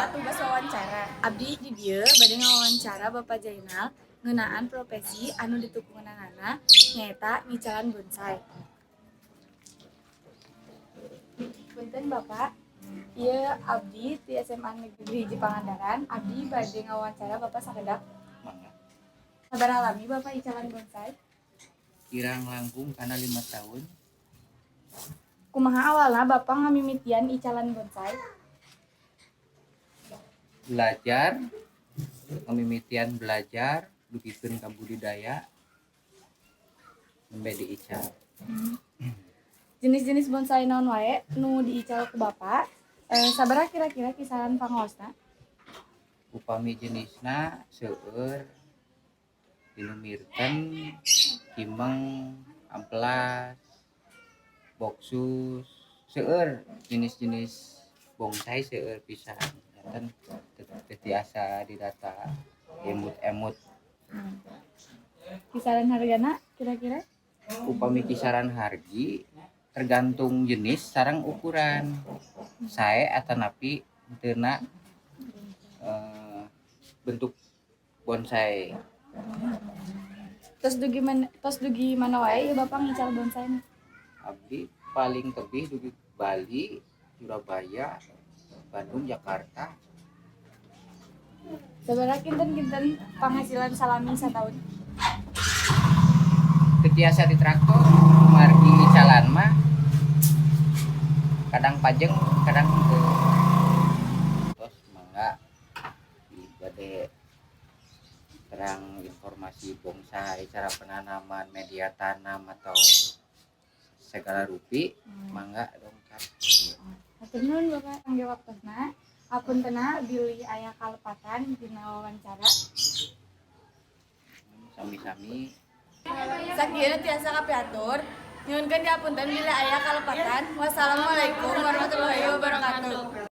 heula tugas wawancara. Abdi di dieu bade ngawawancara Bapak Jainal ngeunaan profesi anu ditukunanana, nyaeta ngicalan bonsai. Punten, Bapak, ieu abdi ti SMA Negeri Hiji Pangandaran, abdi bade ngawawancara Bapak sakedap. Mangga. Sabaraha lami Bapak icalan bonsai? Kirang langkung kana 5 tahun. Kumaha awalna Bapak ngamimitian icalan bonsai? Belajar, ngamimitian belajar dugikeun ka budidaya, nembe diical. Jenis-jenis bonsai naon wae nu diical ku Bapak? Sabaraha kira-kira kisaran pangaosna? Upami jenisna seueur, dinu mirten, kimeng, amplas, boksus, seueur jenis-jenis bonsai, seueur pisan. Janten teu tiasa didata emut-emut. Kisaran hargana kira-kira? Upami kisaran hargi tergantung jenis sareng ukuran, sae atanapi henteuna bentuk bonsai. Tos dugi mana wae ieu Bapak ngical bonsai? Abdi paling tebih dugi Bali, Surabaya, Bandung, Jakarta. Sabaraha kinten-kinten penghasilan salami sataun? Teu tiasa ditraktor, margi icalan mah kadang pajeng, kadang henteu. Tos, mangga bade terang informasi bonsai, cara penanaman, media tanam, atau segala rupi, mangga dongkap. Hatur nuhun, Bapak, kangge waktosna. Apuntenna bilih aya kalepatan dina wawancara. Sami-sami. Sakieu tiasa kapihatur. Nyuhunkeun dihapunten bilih aya kalepatan. Wassalamualaikum warahmatullahi wabarakatuh.